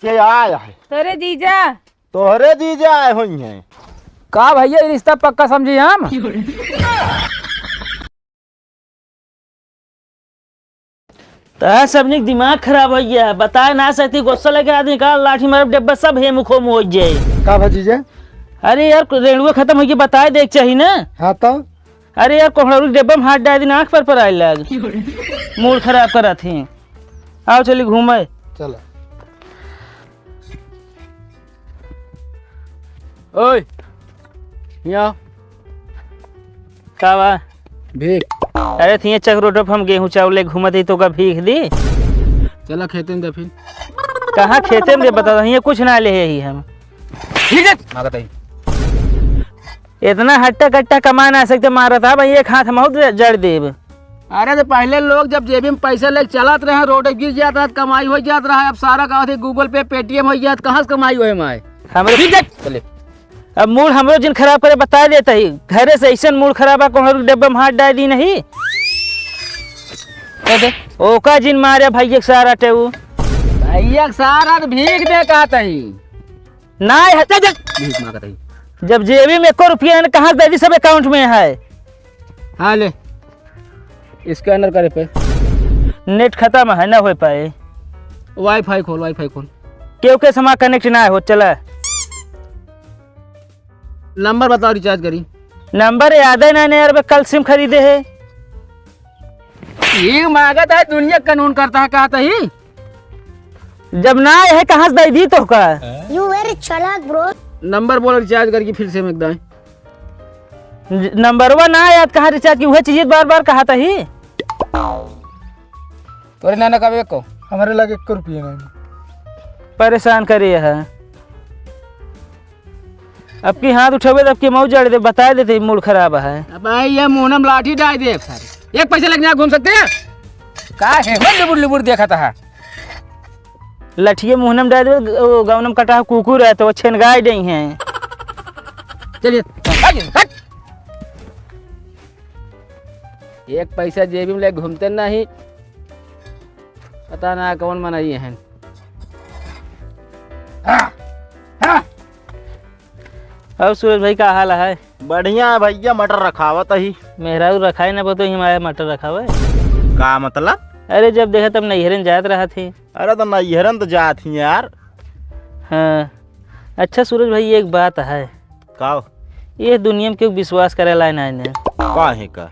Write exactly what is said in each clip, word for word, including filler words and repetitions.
के आय है? तोरे जीजा। तोहरे जीजा आए होइहैं। का भइया, ई रिश्ता पक्का समझी हम? तोहार सबनी के दिमाग खराब होइ गया है। बताए ना सकती, गुस्सा लगे आदमी का लाठी मारब, डब्बा सब हेम खोम होइ जाए। का भा जीजा? अरे यार, रेणुआ खतम होइ गया, बताए देख चाही ना। हाँ तो? अरे यार, कोहड़रू के डब्बा में हाथ डाल दिन, आँख पर पर आए लाग। मूड खराब करत ही। आओ चली घूमे। चला। ओए, हियाँ। का बा? भीख। अरे थिए चक रोड पर हम गेहूँ चावल ले घूमत ही, तोका भीख दी? चला खेते में दे फिर। कहाँ खेते में दे, बता, हियाँ कुछ ना ले ही हम। ठीक है, मांगत ही। इतना हट्टा कट्टा कमा ना सकते, मारत हा भाई, एक हाथ हम जड़ देब। अरे तो पहले लोग जब जेबी में पैसा लेके चलत रहे, रोड गिर जात रहा, कमाई हो जात रहा, अब सारा का होती Google Pay, Paytm हो जात, कहाँ से कमाई होए माए? हमरे ठीक है, चले। अब मूड हमरो जिन खराब करे, बता देता ही, घरे से ऐसन मूड खराब है, कोहड़रू के डब्बा में हाथ डाल दी नहीं। दे दे। ओका जिन मारे भैया के सारा टेऊ। भैया के सारा तो भीख दे कहता ही। ना है, चल, चल। भीख मांगत ही। जब जेबी में एको रुपया है, कहाँ से दे दी, सब account में है। हाँ ले, scanner करे पे। Net खतम है, ना हो पाए। Wi-Fi खोल, Wi-Fi खोल। केहू के समा connect ना हो, चला। नंबर बताओ, recharge करी। नंबर याद है ना, यार, बे कल SIM खरीदे है। ये मांगत है, दुनिया कानून करता है, कहता ही। जब ना आए है, कहाँ से दे दी तोहका? You very चालाक, bro। नंबर बोल, recharge करके फिर से हम एक दाएं। ज-, नंबरवा ना याद, कहाँ recharge की, वह चीज बार बार कहता ही। तोरे नाना का को? हमारे लगे एक रुपया नहीं। परेशान करे है। अब की हाथ उठेबे, तब की मऊ जड़ दे, बता देते, मूड खराब है। अब भाई, ये मुंह में लाठी डाल दे सारे। एक पैसे लेके यहाँ घूम सकते हैं? का है, वो लुबुर लुबुर देखा था। लठिए मुंह में डाल दे, वो गौनम कटा कुकुर है, तो वो छेनगाई नहीं है। चलिए, भागिए, हट। एक पैसा जेबी में ले घूमते नहीं, पता ना कौन मनई है। हाँ, हाँ। और सूरज भाई, का हाल है? बढ़िया है भैया, मटर रखावत ही। मेहरारू रखाए ना, बतो ही हमारे मटर रखावे। का मतलब? अरे, जब देखे तब नैहरन जात रहा थे। अरे, तो नैहरन तो जात ही यार। हाँ। अच्छा सूरज भाई, एक बात है। का? ये दुनिया में केहू विश्वास करे लायक नाहीं है। काहे का?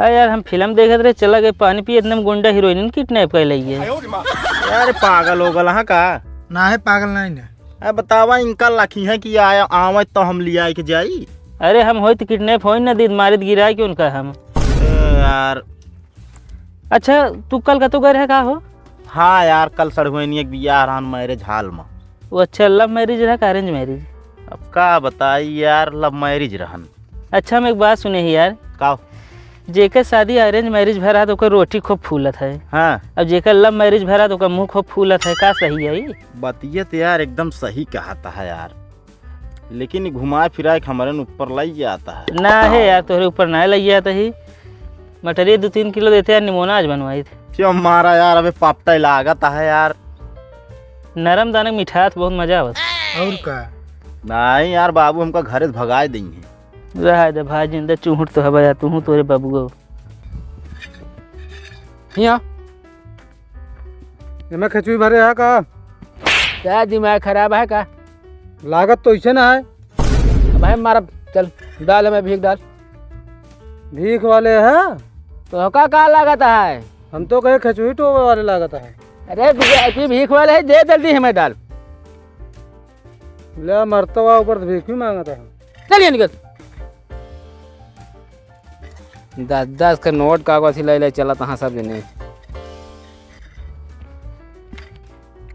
अरे यार, हम फिल्म देखत रहे, चला गए पानी पिए, इतने में गुंडा हीरोइन किडनैप कर लइए। यार, पागल हो गल हाँ का? ना है, पागल नाहीं ना। अरे बतावा, इनका लखी है कि आया, आवे तो हम लिया के जाई। अरे हम होई तो किडनैप होई ना, दीद मारित गिराए के उनका हम। ए यार। अच्छा, तू कल कतो गए रहे का हो? हाँ यार, कल सड़हुआइनिया के बियाह रहन marriage hall में। वो अच्छा, love marriage रहा का arrange marriage? अब का बताई यार, love marriage रहन। अच्छा, हम एक बात सुने ही यार। का? जेकर शादी arrange marriage भरा तो ओकर रोटी खूब फूलत है। हाँ। अब जेकर love marriage भरा तो ओकर मुंह खूब फूलत है, का सही है ई? बतिया तो यार एकदम सही कहता है यार, लेकिन ई घुमा फिरा के हमरे न ऊपर लई जाता है। ना है यार, तोहरे ऊपर ना लई जाता ही। मटरिया दो तीन किलो देते यार, निमोना आज बनवाई थे। क्यों मारा यार, अबे पापटा लागत है यार। नरम दाने मिठास बहुत मजा आवत। और का? नहीं यार, बाबू हमका घरे से भगाए देंगे। रहा दे भाई, जिंदा चूहुट तो हवा यार, तू तोरे बाबू को। हिया। एमे खिचड़ी भरे है का? क्या दिमाग खराब है का? लागत तो इसे ना है। भाई मारा, चल, डाल हमें भीख डाल। भीख वाले है? तो का, का लागत है? हम तो कहे खिचड़ी टोवे वाले लागत है। अरे VIP भीख वाले है, दे जल्दी हमें डाल। ले मरतवा ऊपर से भीख भी मांगत है। चलिए निकल। दस दस के नोट कागज ही ले ले चलत हाँ सब जने।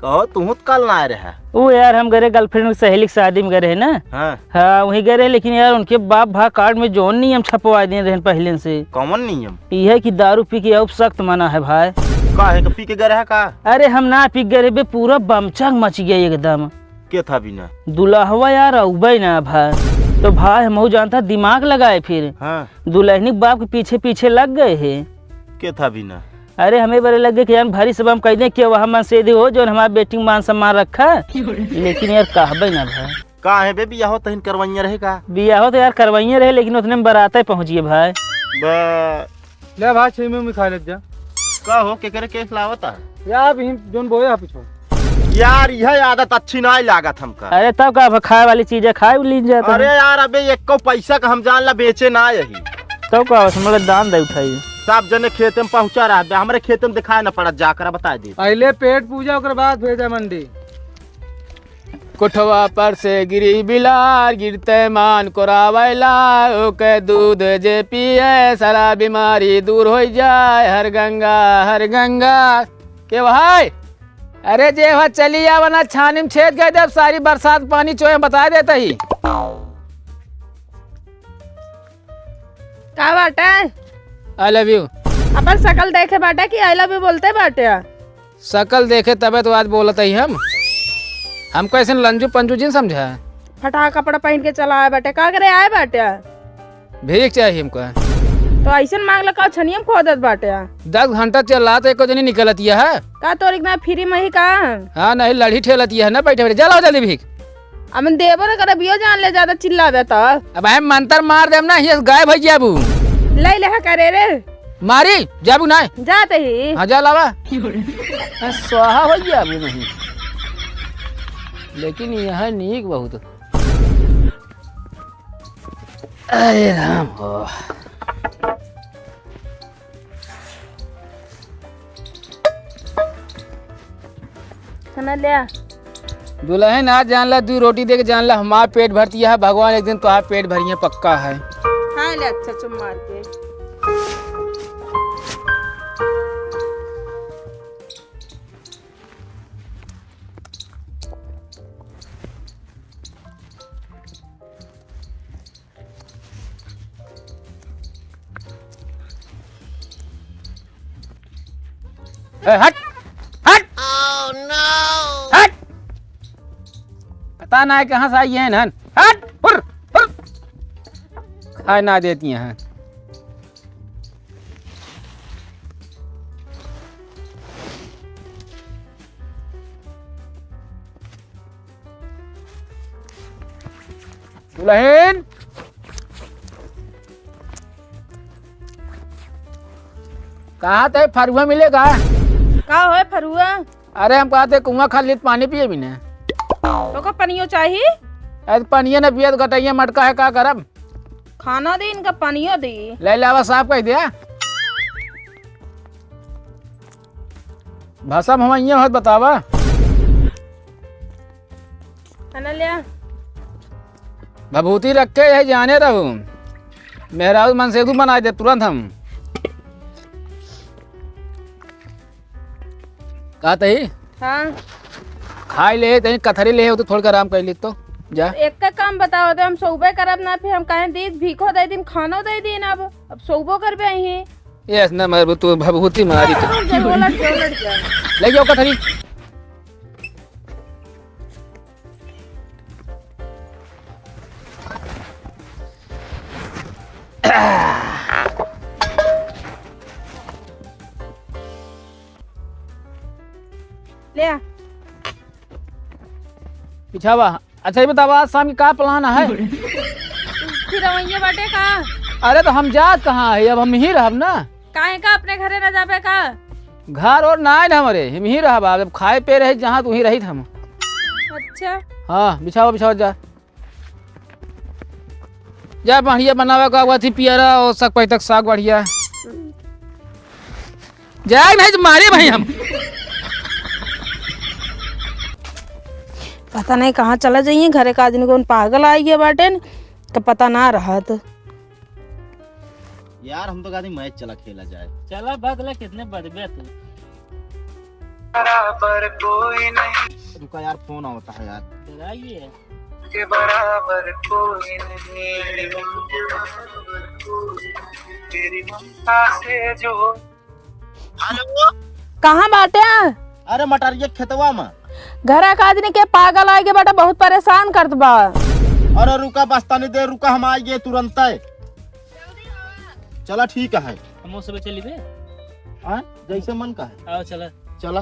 कहो, तू तो कल ना आए रहे। ओ यार, हम गए रहे girlfriend की सहेली की शादी में गए रहे ना। हाँ। हाँ, वहीं गए रहे, लेकिन यार उनके बाप भा card में जौन नियम छपवा दिए रहे पहले से। कौन नियम? यह कि दारू पी के अब सख्त मना है भाई। काहे का पी के गए रहे का? अरे हम ना पी के गए रहे बे, पूरा बमचक मच गया एकदम। के था बिना? दुल्हवा यार अउबे ना भाई। तो भाई हमहू जानता दिमाग लगाए फिर। हाँ। दुल्हनी के बाप के पीछे पीछे लग गए है। के था बिना? अरे, हमें बरे लगे कि यार भारी सब हम कह दें कि वह मन से हो, जो हमारे बेटी मान सम्मान रखा। लेकिन यार, कहबे ना भाई। का है बे, बियाहो तहिन करवइया रहे का? बियाहो तो यार करवइया रहे, लेकिन उतने में बराते पहुँचिए भाई। बा- ले भाई, छह में खा लेत जा। का हो, केकरे केस लावता? यार, अभी जोन बोए आप छो। यार, यह आदत अच्छी ना लागत हमका। अरे, तब का, अब खाए वाली चीजें खाए लीन जाता अरे है। यार, अबे एको पैसा का हम जान ला बेचे ना यही। तब का, बस मतलब दान दे उठाई। सब जने खेते में पहुंचा रहा बे, हमरे खेते में दिखाए न पड़त, जाकर बता दे। पहले पेट पूजा, ओकर बाद भेजा मंडी। कोठवा पर से गिरी बिलार, गिरते मान कोरावैला, ओके दूध जे पिए, सारा बीमारी दूर हो जाए। हर गंगा, हर गंगा। के भाई, अरे जे वहाँ चली आवा ना, छानी में छेद कर देब, सारी बरसात पानी चोए बता देता ही। का बाटे? I love you। अपन शकल देखे बाटे कि I love you बोलते बाटे? शकल देखे तबे तो आज बोलत ही हम। हमको ऐसे लंजू पंजू जिन समझा। फटा कपड़ा पहन के चला आए बाटे, का करे आए बाटे? भीख चाहिए हमको। तो ऐसे मांग ला का छनियम खोदत बाटे? दस घंटा चला तो एको जनी निकलत यह है। का तोर इतना फ्री में ही का? हाँ, नहीं, लड़ी ठेलत यह है ना, बैठे बैठे। जा लाओ जल्दी भीख। अब देबो न करब, यो जान ले, ज्यादा चिल्लाबे त। अब हम मंतर मार देम ना, हियाँ से गायब हो जाबू। ले ले हा करे रे। मारी, जाबू ना। जाते ही। हाँ, जा लावा। हाँ, स्वाहा हो जाबू नहीं। लेकिन यह नीक बहुत। अरे राम हो। खाना ले आ। दुल्हन, आज जान ला, दू रोटी दे के जान ला, हमार पेट भरती है, भगवान एक दिन तोहार पेट भरिए, पक्का है। हाँ, ले, अच्छा चुप मार के। ए, हट, हट। Oh, no। हट। पता ना है कहाँ से आई हैं हन। हट, हुर, हुर। खाए ना देती हैं। दुल्हन, कहा थे फरुआ मिलेगा? का होए फरुआ? अरे हम कहा थे कुआं खाली पानी पिए भी ना। तो का पनियो चाही? अरे पनिये ना पिए तो गटैया मटका है, का करब? खाना दे इनका, पनियो दे। ले लावा साफ कह दिया। भाषा में हम इये होत बतावा। खाना ले आ। भभूति रख के यही जाने रहू। मेहरारू मनसेधू बनाए दे तुरंत हम। का तही? हाँ। खाई ले, तनी कथरी ले, तो थोड़ के आराम कर ली तो। जा। एक का काम बताओ तो हम सोबे करब ना, फिर हम कहें दी, भीखो दे दिन, खानो दे दिन, अब, अब सोबो करबे यहीं। यस ना मरबू तू, भभूति मारी तो। उलट जा, उलट जा, उलट जा। ले जाओ कथरी। ले आ। पिछावा। अच्छा, ये बतावा, आज शाम के का plan है? फिर वहीं बाटे का? अरे, तो हम जात कहाँ है, अब हम ही रहब ना। काहे का अपने घरे न जाबे का? घर और ना है ना हमरे, हम ही रहब, अब खाए पे रहे जहाँ तू ही रहित हम। अच्छा। हाँ, बिछावा, बिछावा, जा। जा बढ़िया बनावे का हुआ थी पियरा और सक पैतक साग बढ़िया। जाए नहीं तो मारे भाई हम। पता नहीं कहाँ चला जाइए, घरे का आदमी कौन पागल आ गया बाटे न, तो पता ना रहत। यार हम तो कहते मैच चला खेला जाए। चला बदला कितने बदबे तू। बराबर कोई नहीं। रुका यार, फोन आवता है यार। डराइए। के बराबर कोई नहीं। तेरी ममता से जो। हेलो। कहाँ बाटे? अरे मटरिया खेतवा में। घरा का आदमी के पागल आए के बाटे, बहुत परेशान करत बा। अरे रुका, बस तनी देर रुका, हम आइए तुरंत। चला ठीक है। हम उस समय चली बे। हाँ, जैसे मन का है। आओ, चला। चला।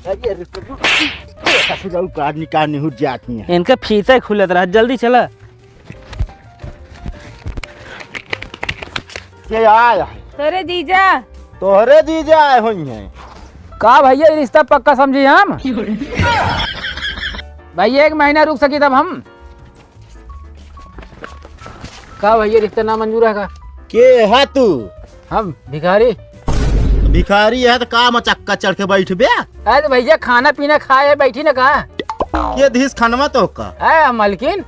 अरे, अरे, ससुराल का आदमी का निहुर जाती है। इनका फीता खुलत रहा, जल्दी चला। के आया है? तोरे जीजा। तोहरे जीजा आए हुई हैं। का भैया, ये रिश्ता पक्का समझी हम? भैया, एक महीना रुक सकी तब हम। का भैया, रिश्ता ना मंजूर है का? के है तू? हम भिखारी। भिखारी है तो का मचक्का चढ़ के बैठबे? अरे तो भैया, खाना पीना खाए बैठी ना का? के दिस खनवा तो का? ए, मलकिन।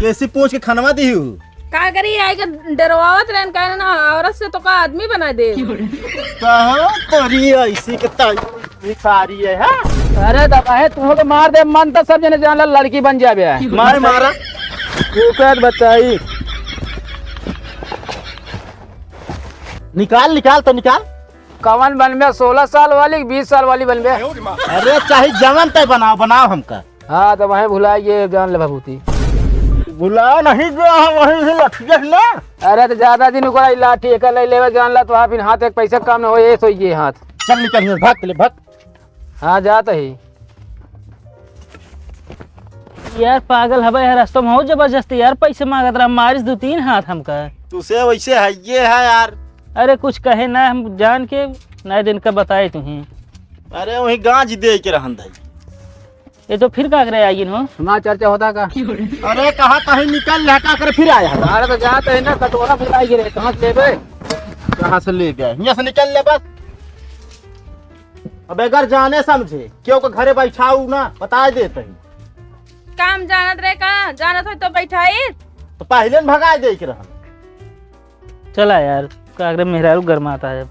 कैसी पूछ के खनवा दिहू? का करी, आई के डरवावत रहन, कहने ना, औरत से तो का आदमी बना दे। कहो तोरी ऐसी के ताई भिखारी है, हाँ? अरे दबाए, तुमको तो मार दे, मन तो सब जने जान ला, लड़की बन जाबे। मार मारा। तू का बताई? निकाल, निकाल तो निकाल। कवन बनबे, सोलह साल वाली कि बीस साल वाली बनबे? अरे चाहे जवन तय बनाओ, बनाओ हमका। हाँ, तो वहीं भुला गए, जान ले भभूति। भुला नहीं गया है, वहीं से लठियस ना। अरे, तो ज्यादा दिन ओकरा ई लाठी एकर ले लेवे, जान ला, तो आप इन हाथ एक पैसा कम न हो, ये सोइए हाथ। चल निकल, भाग, चले, भाग। हाँ, जात ही। यार, पागल हबे यार, रास्ता में हो जबरदस्ती यार, पैसे मांगत रहा, मारिस दो तीन हाथ हमका। तुसे वैसे है, ये है यार। अरे, कुछ कहे ना, हम जान के ना दिन का बताए तुहीं। अरे, वही गांज दे के रहन दई। ये तो फिर का करे आइगिन हो? हमारा चर्चा होता का? अरे, कहा कहीं निकल रहा, का करे फिर आया है? अरे, तो जात है ना, कटोरा बुलाई गिरे, कहाँ से लेबे? कहाँ से ले गए? यहाँ से निकल ले बस। अब अगर जाने समझे, क्यों को घरे बैठाऊ ना, बता देते हैं। काम जानत रहे का? जानत हो तो बैठाई। तो पहले न भगा दे के रहन। चला यार, का करे, मेहरारू गरमाता है।